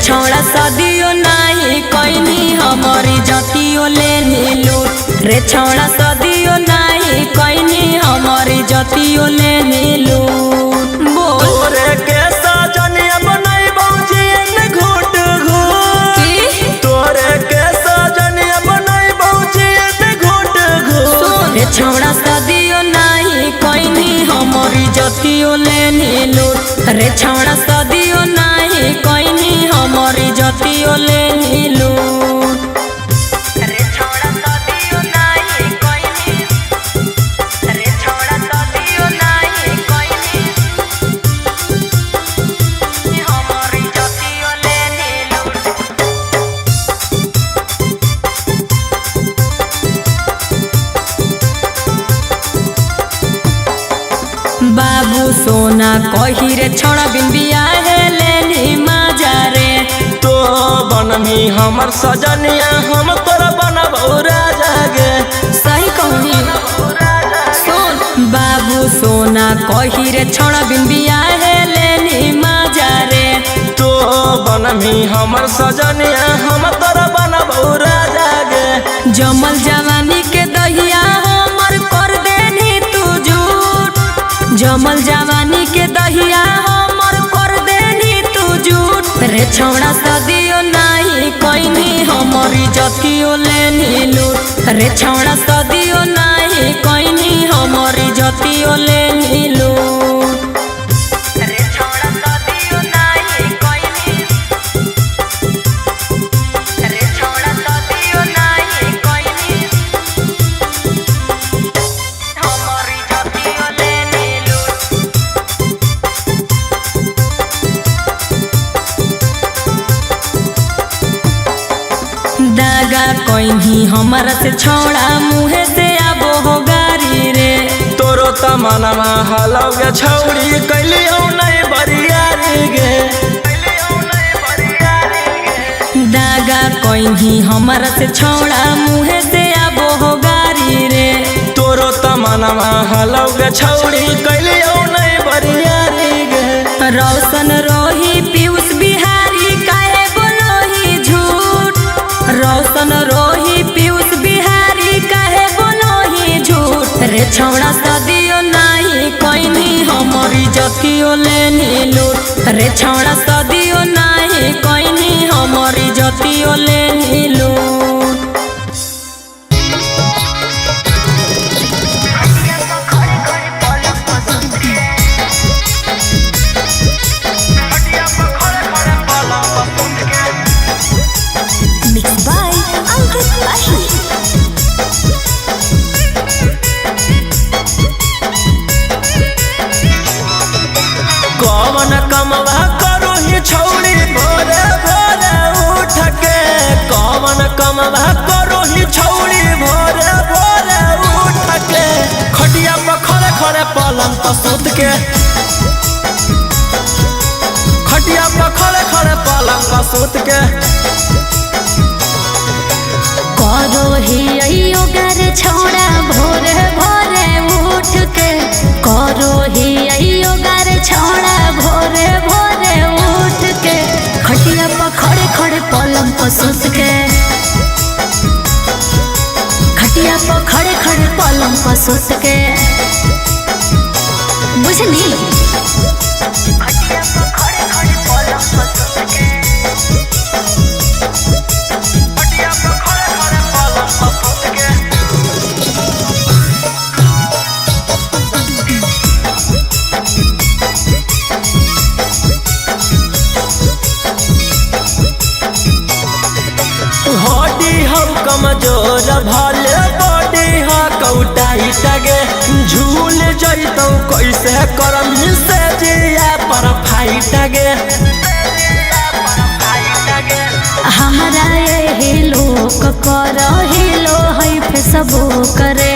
छौड़ा सदियो नाही कइनी हमरी जतियो लेनी लूट। रे छौड़ा सदियो नाही कइनी हमारी जतियो लेनी लूट। बोल तोरे के सजनिया बनाई बौजी एने घूट घूट। की तोरे के सजनिया बनाई बौजी एने घूट घूट। रे छौड़ा सदियो नाही कइनी हमारी जतियो लेनी लूट। रे छौड़ा सदियो नाही कइनी हमारी जतियो लेनी लूट। रे छौड़ा सदियो नाही कइनी, रे छौड़ा सदियो नाही कइनी हमारी जतियो लेनी लूट। बाबू सोना कही रे छौड़ा बिन बियाहे लेनी मजा रे। तो बनमी हमर सजनिया हम तोरा बनबौ राजा गे। सही कहनी सुन। बाबू सोना कही रे छौड़ा बिन बियाहे लेनी मजा रे। तो बनमी हमर सजनिया हम तोरा बनबौ राजा गे। जमल जवानी के दहिया हमर कर देनी तू झूठ। जमल जवानी के दहिया हमर कर देनी तू झूठ। रे छौड़ा सदियो नाही कइनी हमारी जतियो लेनी लूट। रे छौड़ा सदियो नाही कइनी हमारी जतियो लेनी लूट। रे छौड़ा सदियो नाही कइनी, रे छौड़ा सदियो नाही कइनी हमारी जतियो लेनी लूट। दागा कइनी हमरा से छौड़ा मुहे से आबो हो गारी रे। तोरो तमनमा हलौ गे छौड़ी कैलियौ नै बरियारी गे। दागा कइनी हमरा से छौड़ा मुहे से आबो हो गारी रे। तोरो तमनमा हलौ गे छौड़ी कैलियौ नै बरियारी गे। रोशन रोही पीयूष बिहारी काहे बोलोही झूठ। रोशन रोही पीयूष बिहारी काहे बोलोही झूठ। रे छौड़ा सदियो नाही कइनी हमारी जतियो लेनी लूट। रे छौड़ा सदियो नाही कइनी हमारी जतियो लेनी लूट। Mixed by Ankit Ahir. कौन कमवा करो ही छौड़ी भोरे भोरे उठ के। कौन कमवा करो ही छौड़ी भोरे भोरे उठ के। खटिया पर खड़े खड़े पलंग पर सुत के। खटिया पर खड़े खड़े पलंग पर सुत के। करो ही अइयो गर छौड़ा भोरे भोरे उठ के। करो ही अइयो गर छौड़ा भोरे भोरे उठ के। खटिया पर खड़े खड़े पलंग पर सुत के। खटिया पर खड़े खड़े पलंग पर सुत के। बुझली। खटिया पर खड़े खड़े पलंग पर सुत के। खटिया पर खड़े खड़े पलंग पर सुत के। हड्डी हम कमजोर भले बॉडी हा कौटाई टगे। झूल जइतौ कैसे करम से जिया पर फाइट गे। हमरा एही लोक कर हिलो है फेसबुक करे।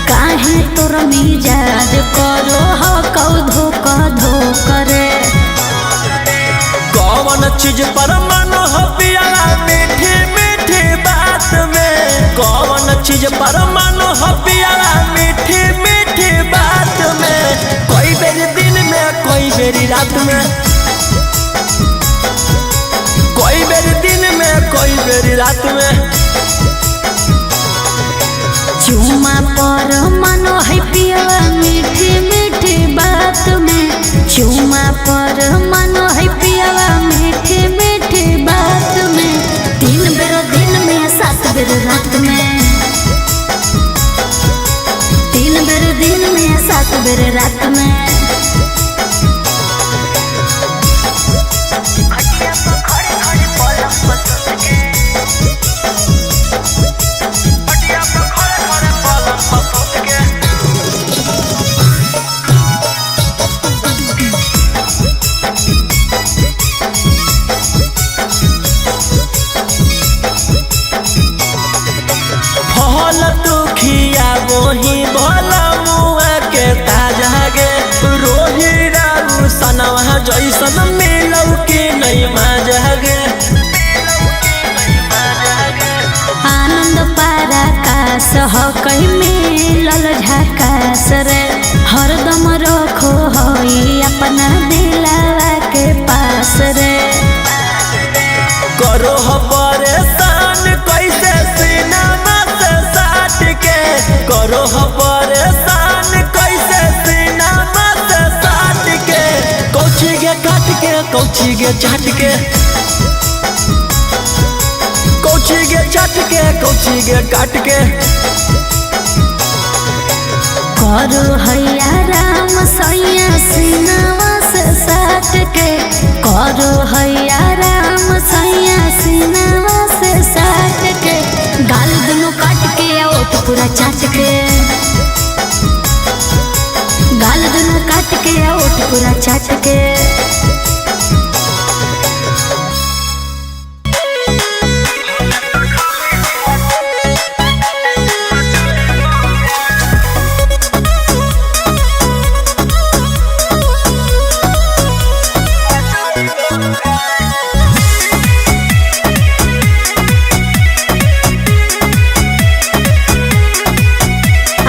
काहे तोर मिजाज करो ह कौ धोक धो करे। कौन चीज पर मन हो पियाला मीठी मीठी बात में। कौन चीज पर मन हो पियाला मीठी मीठी बात में। कोई बेरी दिन में कोई बेरी रात में। कोई फल तू खिया वही भला मुआ के ताजा गे। रोही रारू सनवा जैसन मिलौ की नहीं मजा गे। आनंद पराकाश हो कहीं मिलल झकास रे। हरदम रखो होई अपना दिलावा के पास रे। करो हो परेशान कैसे सीनामा से साट के। करो हो परेशान कैसे सीनामा से साट के। कौची गे काट के कौची गे चाट के। कौची गे चाट के कौची गे काट के। करो हैया राम सैया सीनावा से साट के। करो हैया राम सैया सीनावा से साट के। गाल दुनु काट के ओठ पूरा चाट के। गाल दुनु काट के ओठ पूरा चाट के।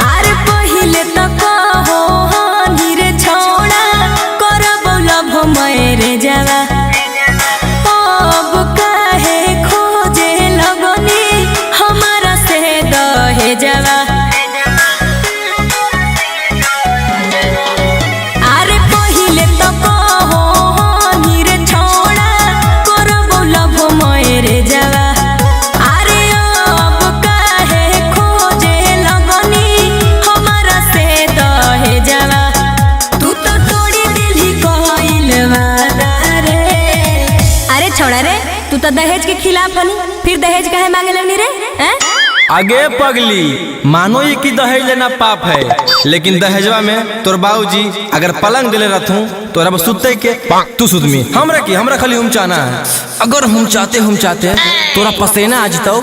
आर पहिले त कहो हानि रे छौड़ा करबौ लभ मेरे जावा। अब काहे खोजे लगनी हमारा से दहे जावा। आरे पहिले त कहो हानि रे छौड़ा करबौ लभ मेरे जावा। आरे अब काहे खोजे लगनी हमारा से दहे जावा। तू तो तोड़ी दिलही कइल वादा रे। अरे छोड़ा रे, तू तो दहेज के खिलाफ हनी, फिर दहेज काहे मांगे लगनी रे हैं? आगे पगली मानो ये कि दहेज लेना पाप है, लेकिन दहेजवा में तोर बाबूजी अगर पलंग दिले रहतूं तो रब सुते के तू सुतमी। हमरा की हमरा खाली हम चाहना है। अगर हम चाहते तोरा पसेना आ जतौ।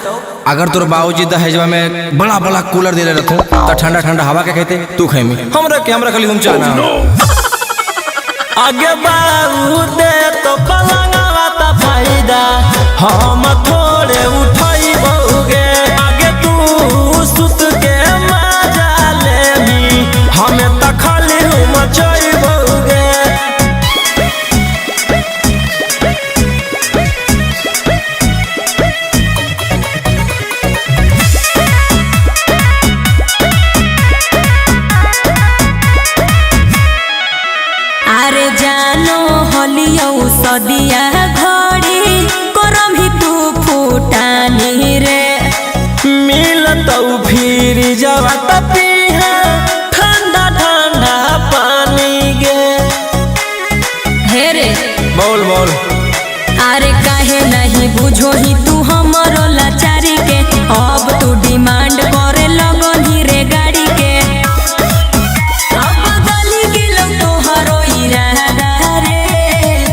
अगर तोर बाबूजी दहेजवा में बड़ा बड़ा कूलर दिले रहतूं तो ठंडा ठंडा हवा के कहते तू खेमी। हमरा की हमरा खाली हम चाहना है। आगे बाबू दे तो पलंगवा त फायदा हम थोड़े उठाई बहुगे। आगे तू सुत के मजा लेबी हमें त खाली मचाई बहुगे। अरे जानो हलियौ सदिया घड़ी करम ही तू फूटानी रे। मिलतौ फिर जवा त पीहा ठंडा ठंडा पानी गे। हे रे बोल बोल। अरे काहे नहीं बुझो ही तू हमरो लाचारी के। अब तू डिमांड करे लगनी रे गाड़ी के। अब गली गेलौ तोहरो इरादा रे।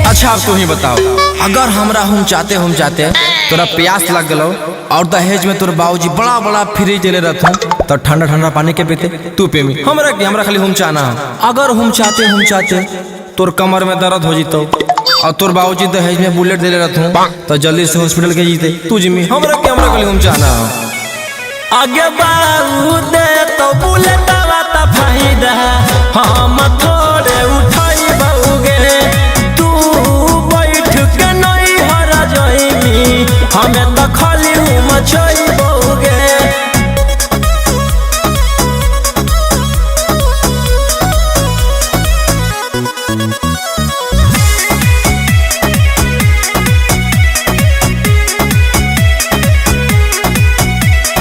अच्छा अब तू ही बताओ, अगर हमरा हम चाहते तोरा प्यास लग गलो और दहेज में तोर बाबूजी बड़ा बड़ा फ्रिज देले रहतूं तो ठंडा ठंडा पानी के पीते तू पेमी। हमरा की हमरा खाली हम चाहना है। अगर हम चाहते तोर कमर में दर्द हो जितो और तोर बाबूजी दहेज में बुलेट देले रहतूं तो जल्दी से हॉस्पिटल के जीते तू जिमी। हमरा की हमरा खाली हम चाहना है। आगे बाबू दे तो बुलेटवा त फायदा हम थोड़े उठाई बहुगे। तू बैठ के नहीं हरा जाइबी हमें त खाली मचाई बहुगे।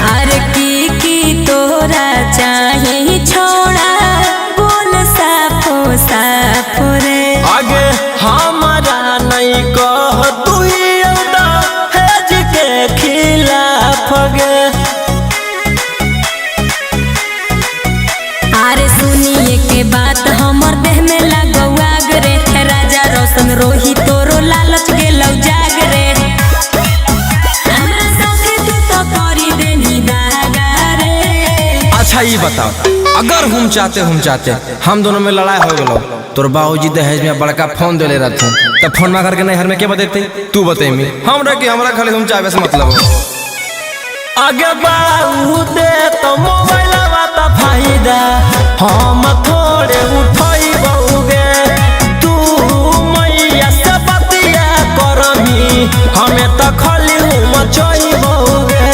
अरे की तोरा चाहे छोड़ा बोल साफो साफो रे। आगे हमारा नहीं कह तू ही दहेज के खिलाफ तोरो लालच गेलौ जाग रे। हमरा साथे तू तो करी देनी दागा रे। अच्छा ये बताओ, अगर हम चाहते हम दोनों में लड़ाई हो गलो, तोर बाबूजी दहेज में बड़का फोन देले रहथुन, तब फोन ना करके नैहर में के बतेते? तू बतेमी हमरा कि हमरा खाली हम चाहे से मतलब हो। आगे बाबू दे तो मोबाइलवा त फायदा हम थोड़े उठैबौगे, तू मैया से बतिया करमी हमें त खाली मचैबौगे।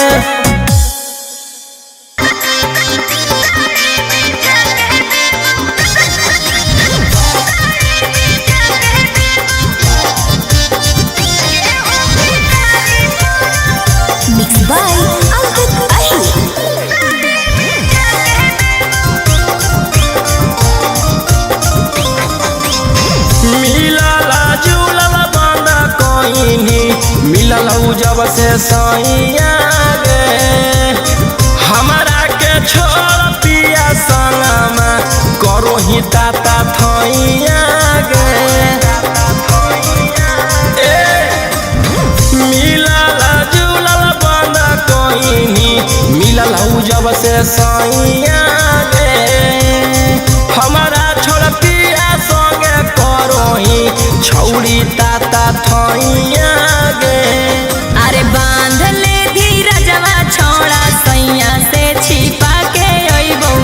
मिक्स बाय अंकित अहिर। मिलला जुलल बंद कोइनी, मिलल जब से सैया गे, हमरा के छोड़ पिया संगमा करो ही ताता थैया गे। ए मिलल जुलल बंद कोइनी, मिलल जब से सैया गे, हमरा छोड़ पिया संगे करोही छौड़ी ताता थैया गे। अरे बांध ले धीरजवा छोड़ा सैया से छिपा के अइबौ,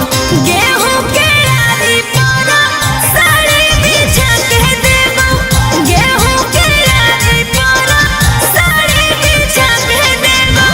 गेहूं के आरी पर साड़ी बिछा के देबौ, गेहूं के आरी पर साड़ी बिछा के देबौ।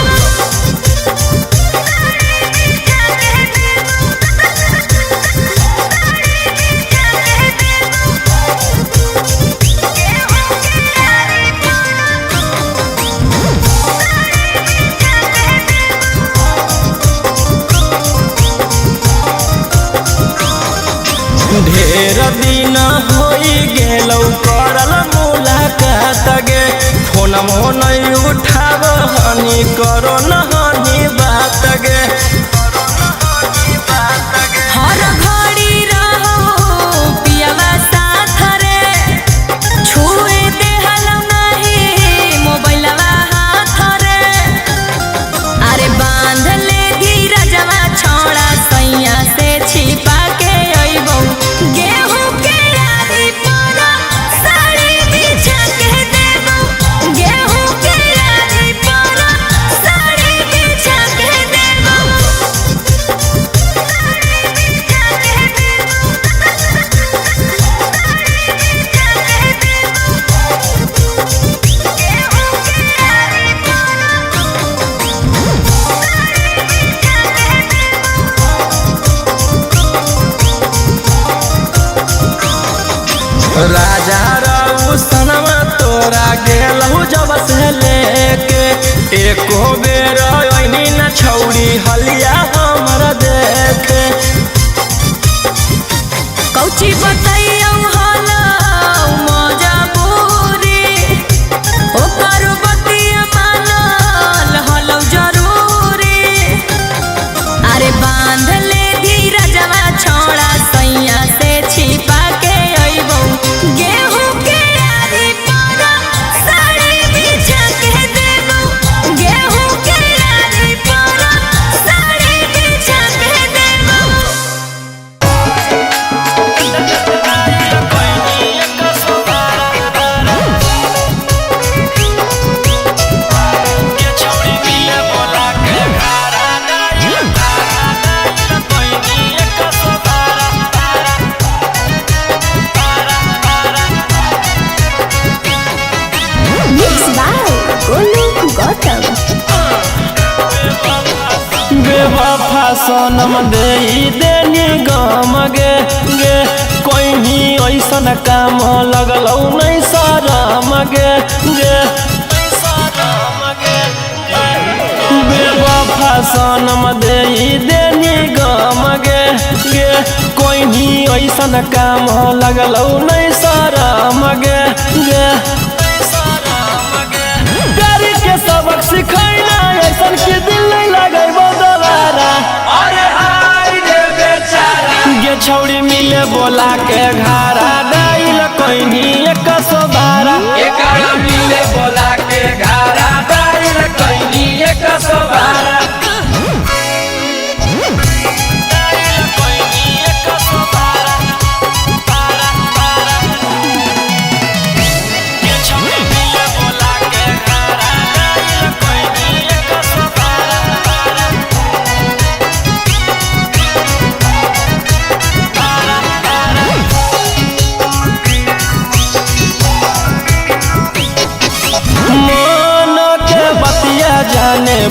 ढेर दिन होई गेलौ करल मुलाकात गे, फोनमो नहीं उठाब हनी करो न हनी बात गे। हर घड़ी रहो पियावा साथ रे, छुए देहलौ नाही मोबाइलवा हाथ रे। अरे बांध ले धीरजवा छोड़ा सैया से छिपा के अइबौ, गेहूं के आरी पर साड़ी बिछा के देबौ, गेहूं के आरी पर साड़ी बिछा के देबौ। राजा राउ सनमा तोरा गेलहु जब से लेके, एको बेर ओइनी न छौड़ी हलिया हमर देखे। कौची बतैयौ हलौ मजबूरी, ओकर बतिया मानल हलौ जरूरी। अरे बांध ले धीरजवा छोड़ा सैया से छिपा के अइबौ, गेहूं के आरी पर साड़ी बिछा के देबौ, गेहूं के आरी पर साड़ी बिछा के देबौ। Mix by Golu Gautam. बेवफा सनम दे देनी गम गे गे, कोई ऐसन काम लगलौ नहीं शरम गे गे। बेवफा सनम दे देनी गम गे गे, कोई ऐसन काम लगलौ नहीं शरम गे गे। प्यार के सबक सिखैना ऐसन के दिल नहीं लगैबो दोबारा। अरे हाय रे बेचारा गे छौड़ी मिले बोला के घारा डाइल कोइनी 112।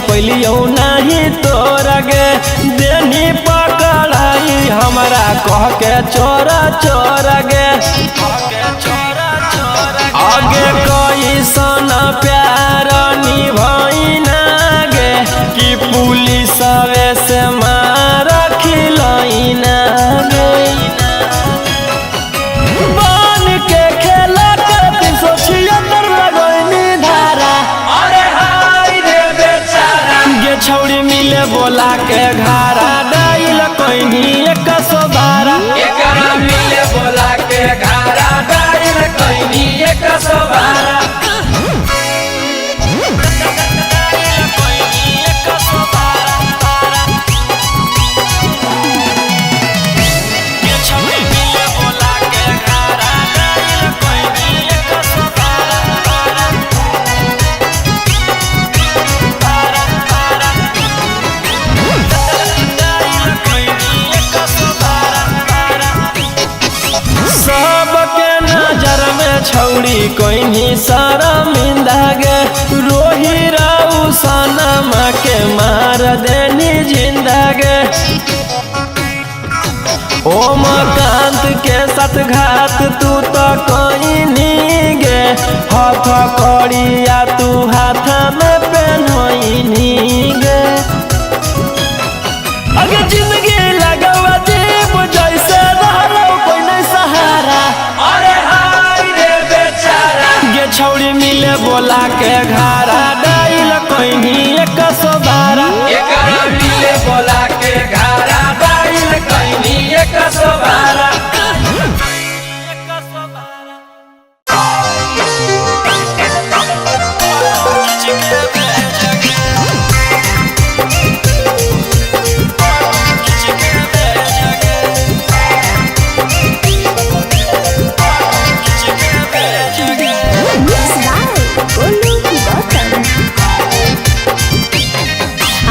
पैलियो नहीं तोरा गे। देनी पकड़ाई हमरा कह के चोरा चोरा गे। आगे कैसन प्यार निभाई ना गे कि पुलिस से मार खिलाई ना गे। बन के खेला के 376 लगैनी धारा। अरे हाय रे बेचारा गे छौड़ी मिले बोला के घारा डाइल कहीं 112। एकरा मिले बोला के घारा डाइल कहीं 112। सबके नजर में छौड़ी कोई शर्मिंदा गे। रोही राउ सनम के मार देनी जिंदा गे। ओम कांत के साथ घात तू तो कोई नी गे। हाथ कड़िया तू हाथ में पहनोई गे। अगे जिंदगी लगवा जीव जैसे रहलो कोई नहीं सहारा। अरे हाय रे बेचारा गे छौड़ी मिले बोला के घारा डाइल कहीं 112। एकरा मिले बोला के घारा डाइल कहीं 112।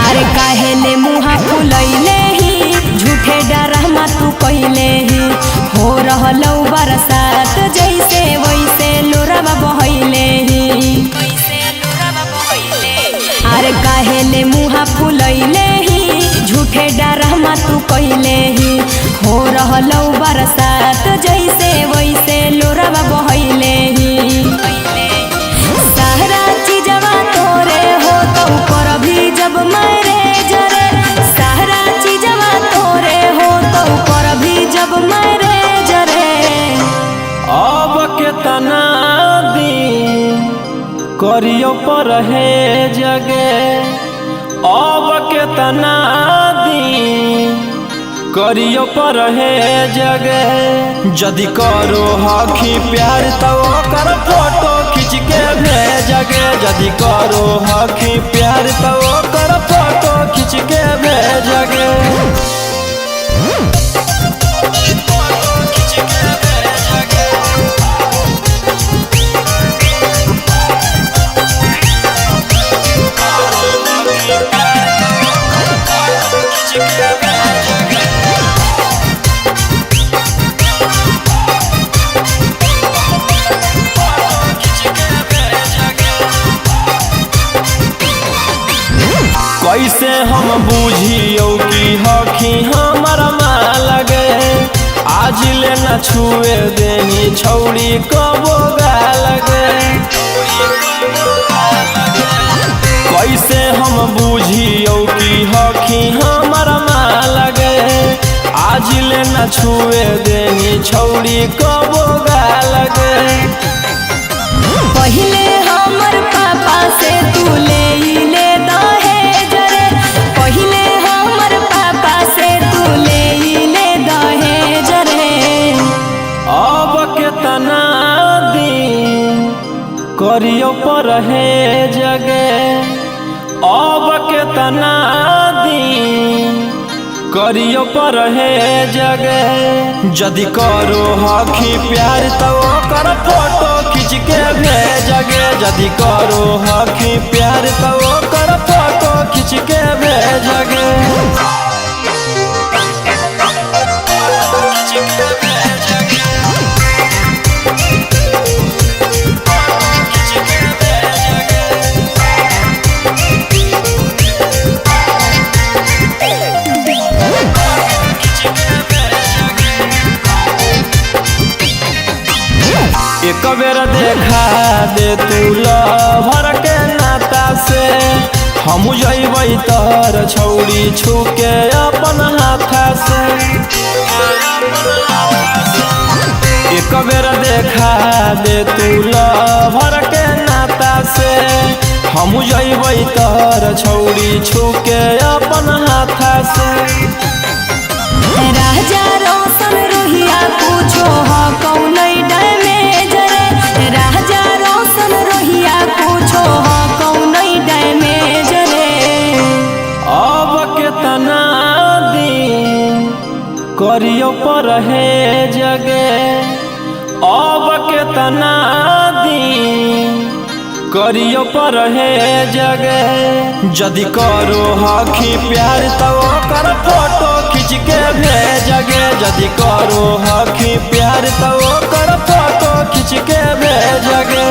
अरे काहेले मुहा फुलैले ही झूठे डरमा तू कैले ही। हो रहलौ बरसात जैसे वैसे लोरवा बहैले ही। अरे काहेले मुहा फुलैले ही झूठे डरमा तू कैले ही। हो रहलौ बरसात जैसे वैसे लोरवा बहैले ही। सारा चीजवा तोरे हो तो पर भी जब मरे जरे। सारा चीजवा तोरे हो तो पर भी जब मरे जरे। अब के तना दी करियो पर है जगे। अब के तना दी करियो पर है जगे। जदि करो हखी प्यार तो ओकर फोटो खींच के भेजगे। जदि करो हखी प्यार तो ओकर फोटो खींच के भेजगे। कैसे हम बुझियो कि हखी हमर माँ लगे। आज ले न छुए देनी छौड़ी कबो लगे। कैसे हम बुझियो कि हखी हमर माँ लगे। आज ले न छुए देनी छौड़ी कबो लगे। पहले हमर पापा से तू ले ले दहेज रे। पहले हमर पापा से तू ले ले दहेज रे। अब के तना दी करियो पर है जगे। अब के तना दी करियो पर है जगे। जदि करो हखी प्यार तो ओकर फोटो खींच के भेजगे। जदि करो हखी प्यार तो ओकर फोटो खींच के भेजगे। हम जइबै तोहर छौड़ी छूके अपन हाथा से। एक बेर देखा दे तू लभर के नाता से, हम जइबै तोहर छौड़ी छूके अपन हाथा से। राजा रोशन रोहिया पूछो ह कौन डैमेज रे, राजा रोशन रोहिया पूछो ह कौन डैमेज रे। अब केतना दिन करियो पर हे जगे, अब केतना दिन करियो पर हे जगे। जदि करो हखी प्यार तो ओकर फोटो खींच के भेजगे, जदि करो हखी प्यार तो ओकर फोटो खींच के भेजगे।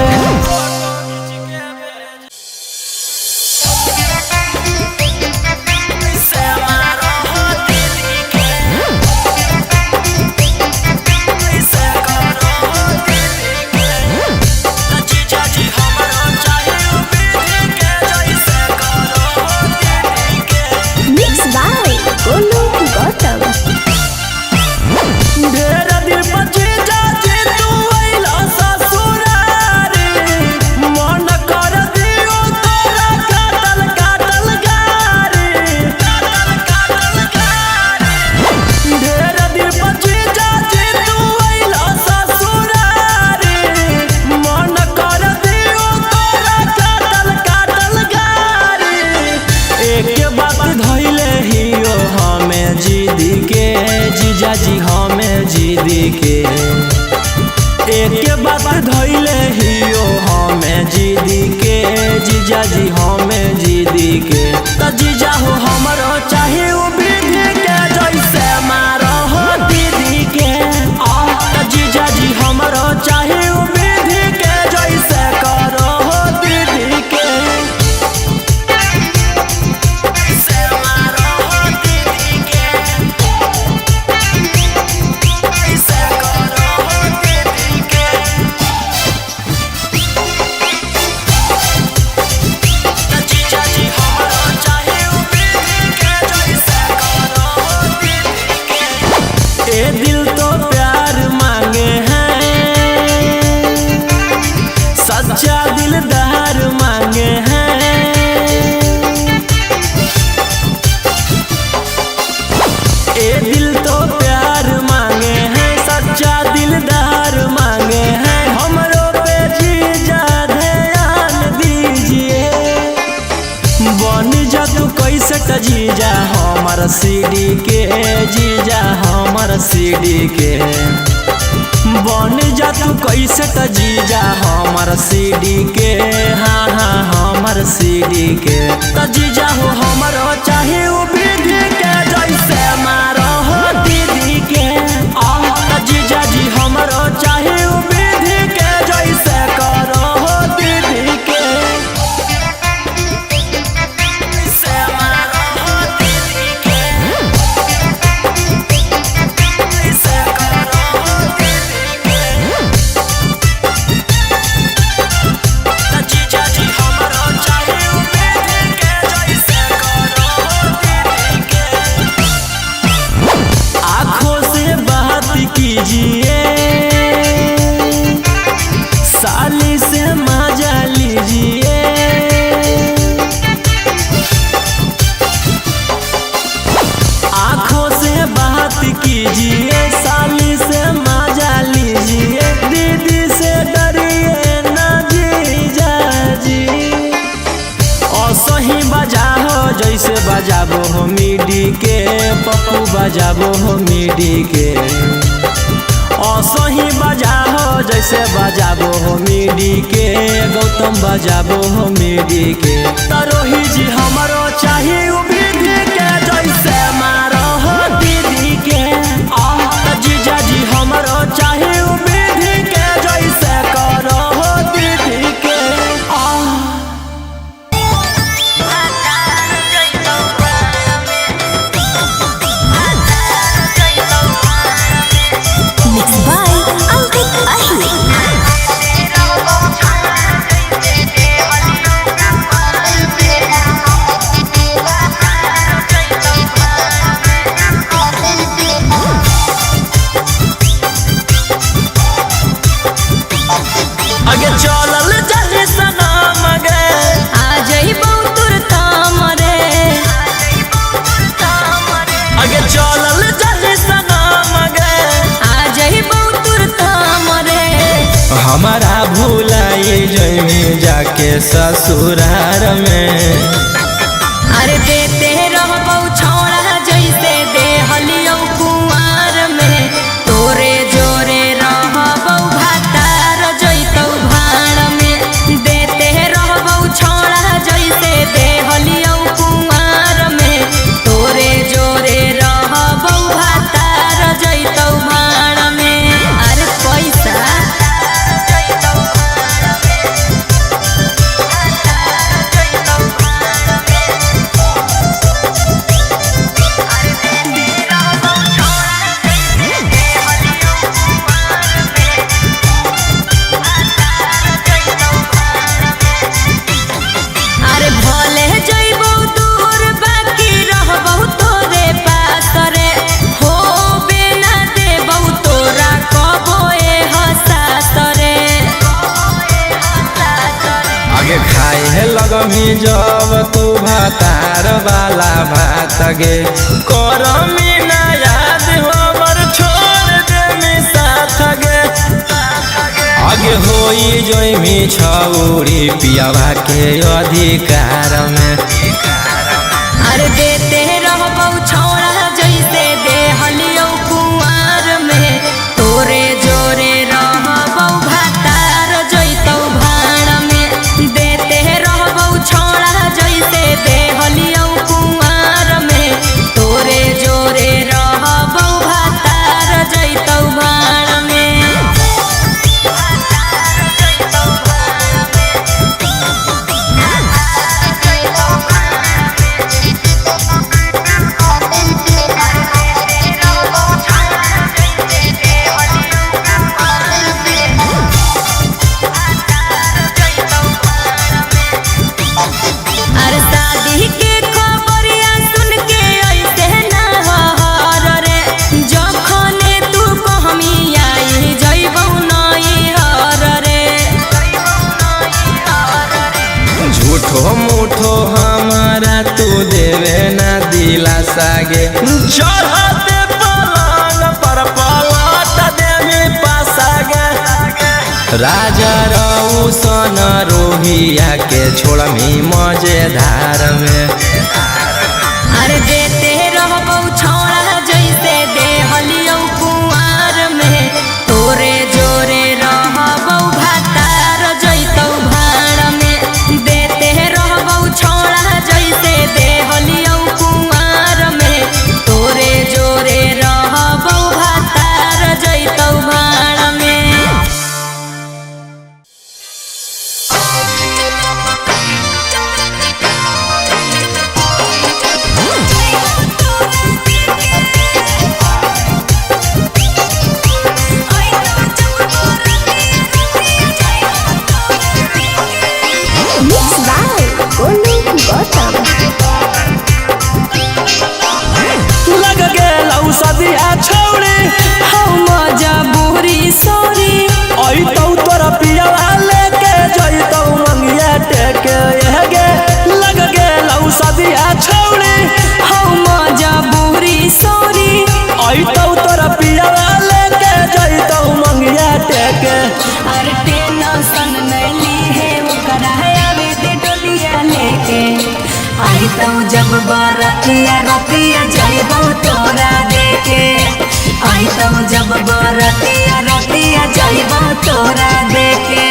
Mix by Golu Gautam. ढेर दिन बचे जाचे तू अइला ससुरारी, मन कर दियो तोरा काटल काटल गारी, काटल काटल गारी। ढेर दिन बचे जाचे तू अइला ससुरारी, मन कर दियो तोरा काटल काटल गारी। एक बात धइले हियो हमें जिद के, जीजाजी हमें जिद के। एक बात धइले हियो हमें जिद के, जीजाजी हमें जिद के। त जीजा हो हमरो चाहे उ विधि के, जैसे मारो हो दीदी के। त जीजाजी हमरो चाहे उ विधि के, जैसे करो हो दीदी के। से मारो हो दीदी के, से करो हो दीदी के। जीजाजी हमरो चाहे उ विधि के, जैसे करो हो दीदी के। ए दिल तो प्यार मांगे हैं, सच्चा दिलदार मांगे हैं। ए दिल तो प्यार मांगे हैं, सच्चा दिलदार मांगे हैं। हमरो पे जीजा ध्यान दीजिए, बन जा तू कैसे त जीजा हमर सीडी के, जीजा हमर सीडी के। बन जा तू कैसे त जीजा हमर सीडी के, हाँ हाँ हमर सीडी के। त जीजा हो हमरो चाहे उ विधि के, जैसे मारो हो दीदी के। त जीजा जी हमरो चाहे उ विधि के, जैसे करो हो दीदी के। से मारो हो दीदी के, से करो हो दीदी के। जीजाजी हमरो चाहे उ विधि के, जैसे करो हो दीदी के। आँखों से बात कीजिए, साली से मजा लीजिए। आँखों से बात कीजिए, साली से मजा लीजिए। दीदी से डरिए ना जीजाजी, असही बजाहो जैसे बजाबो हो मीडी के, पप्पू बजाबो हो मीडी के। असही बजाहो जैसे बजाबो हो मीडी के, गौतम बजाबो हो मीडी के। तरोही जी हमरो चाही उ विधि के, जैसे मारो हो दीदी के। जीजाजी हमरो चाही उ विधि के, जैसे करो हो दीदी के। मिक्स बाय अंकित अहिर। जाके ससुरार में। अरे देते रहबौ छौड़ा जैसे देहलियौ कुंवार में, तोरे जोरे रहबौ भातार जैतौ भाड़ में। देते रहबौ छौड़ा जैसे देहलियौ कुंवार में, तोरे जोरे रहबौ भातार जैतौ भाड़ में। अरे पैसा अरे भले जइबौ दूर बाकी रहबौ तोरे पास रे, हो बिना देबौ तोरा कबो ए हसास रे। आगे खाए है लगमी जब तू भातार वाला भात गे, करमी ना याद हमर छोड़ दे साथ गे। आगे होई जइमी छौरी पियावा के अधिकार में। अरे देते रहबौ छौड़ा जैसे देहलियौ कुंवार में, तोरे जोरे रहबौ भातार जैतौ भाड़ में। देते रहबौ छौड़ा जैसे देहलियौ कुंवार में, तोरे जोरे रहबौ भातार जैतौ भाड़ में। अरे शादी के खबरिया सुन के ऐसे ना हर रे, जखने तू कहमी आई जइबौ नई हर रे। झूठो मूठो हमारा तू देवे ना दिला सागे, चढ़ते पलंग पर पलट देवी पासागे। राजा रौसन रोहिया के छोड़मी मजेदार में। अरे देते रहबौ छौड़ा जैसे देहलियौ कुंवार में, तोरे जोरे रहबौ भातार जैतौ भाड़ में। देते रहबौ छौड़ा जैसे देहलियौ कुंवार में, तोरे जोरे रहबौ भातार जैतौ भाड़ में। Mix by Golu Gautam. लग गेलौ सदिया छौड़ी हौ मजबूरी सॉरी, अइतौ तोरा पियावा लेके जइतौ मंगिया टेके गे। लग गेलौ सदिया छौड़ी हौ मजबूरी सॉरी, अइतौ तोरा पियावा लेके जइतौ मंगिया टेके। अरे टेंशन नैली है ओकरा आवे दे डोलिया लेके, आई तो जब बरतिया रतिया जइबौ तोरा देके। आई तो जब बरतिया रतिया जइबौ तोरा देके।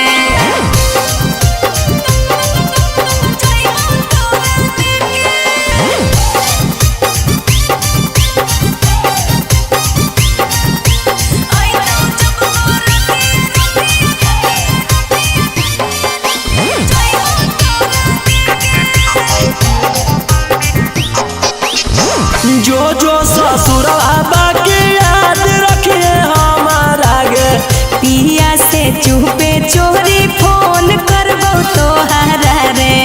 जो जो ससुरवा बाकी याद रखिए हमारा गे, पिया से चुपे चोरी फोन करबौ तोहरा रे।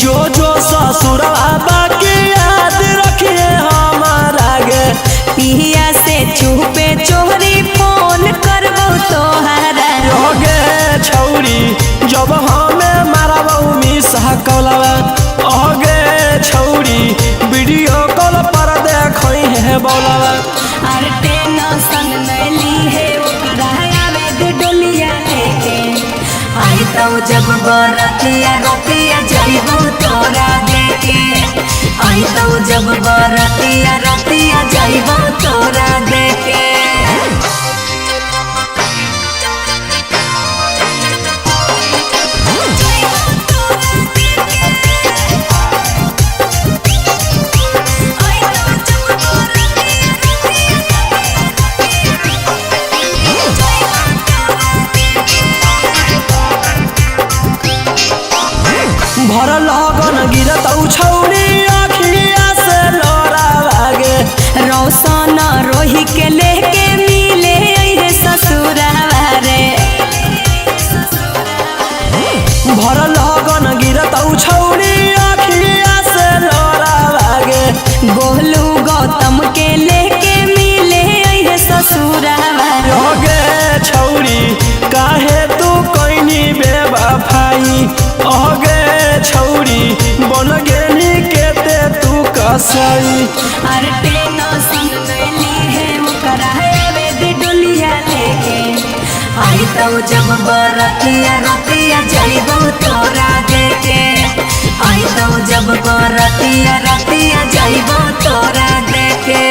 जो जो ससुरवा बाकी याद रखिए हमारा गे, पिया से चुपे चोरी फोन करबौ तोहरा रे। गे छौरी जब हमें मारबौ मिसा कौलवा, अगे छौरी वीडियो कॉल पर देखई है बौलवा। अरे टेंशन नैली है ओकरा आवे दे डोलिया लेके, तो जब बरतिया रतिया जइबो तोरा देके। आई तो जब बरतिया रतिया जइबो तोरा देके। भर लगन गिरत छौरी अखिया से लोरा लागे। रौशन रोही के लेके मिले अइहे ससुरावा रे। भर लगन गिरत छौरी अखिया से लोरा लागे। गोलू गौतम के लेके मिले अइहे ससुरावा रे। अगे छौरी काहे तू कैनी बेवफाई। अगे छौरी बन गेनी केते तू कसाई। अरे टेंशन ली है ओकरा आवे डोलिया लेके। आई तो जब बरतिया रतिया जइबो तोरा देके। आई तो जब बरतिया रतिया जइबो तोरा देके।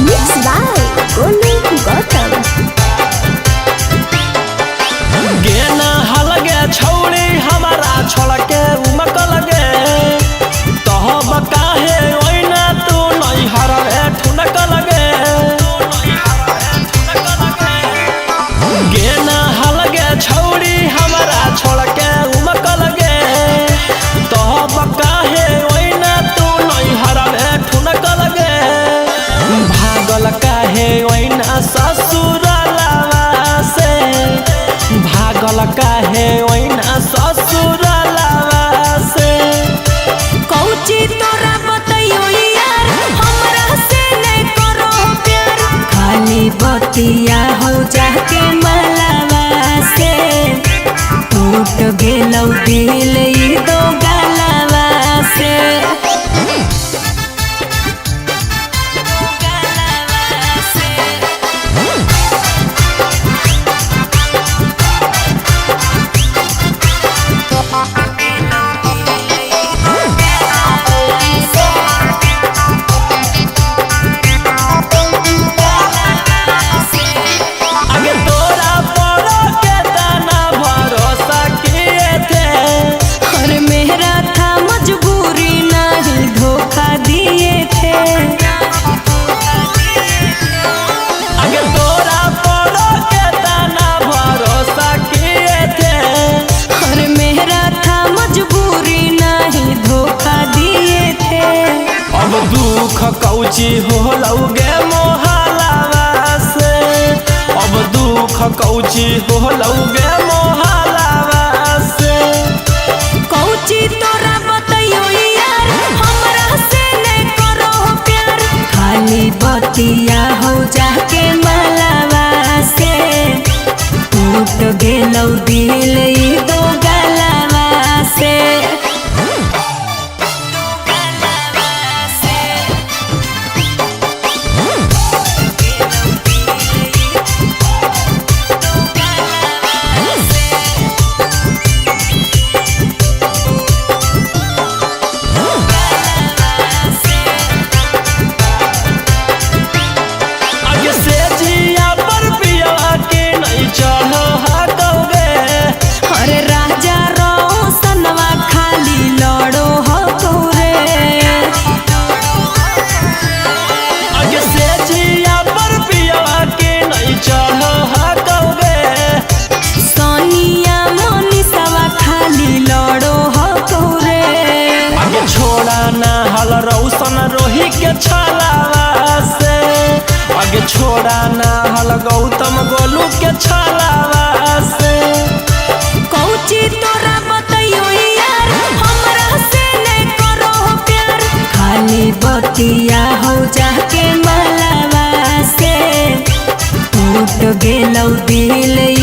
Mix by Golu Gautam. गेना हलगे छौरी हमारा छोड़ के उमक लगे। तहब काहे ओइना तू नहीं हरवे ठुनक लगे। गेना हलगे छौरी हमारा छोड़ के उमक लगे। तहब काहे ओइना तू नहीं हरवे ठुनक लगे। भागल काहे ओइना ससुरालवा से। भागल काहे ओइना ससुरालवा से। कौची तोरा बतैयो यार हमरा से नहीं करो प्यार। खाली बतिया हो जाके मलावा से। टूट गेलौ दिल ई दो गालावा से। आगे तोरा पड़ो के दाना भरोसा किए थे। और मेरा था मजबूरी नहीं धोखा दिए थे। आगे तोरा पड़ो के दाना भरोसा किए थे। और मेरा था मजबूरी नहीं धोखा दिए थे। अब दुख कौची होलौगे मोहलावा से। अब दुख कौची होलौगे मोहलावा से। कौची तोरा बतैयो यार हमरा से नहीं करो प्यार। खाली बतिया हो जाके मलावा से। टूट गेलौ दिल ई दो गालावा से। आगे से जिया पर पिया के नहीं चढ़ हकौगे। अरे राजा रोशनवा खाली लड़ो हो तोरे। आगे से जिया पर पिया के नहीं चढ़ हकौगे। सोनिया मनीषवा खाली लड़ो हो तोरे। आगे छोड़ा ना हल रौशन रोही के छलावा से। आगे छोड़ा ना हल गौतम गोलू के छलावा से। कौची तोरा बतैयो यार हमरा से नहीं करो प्यार। खाली बतिया हो जाके मलावा से। टूट दिल।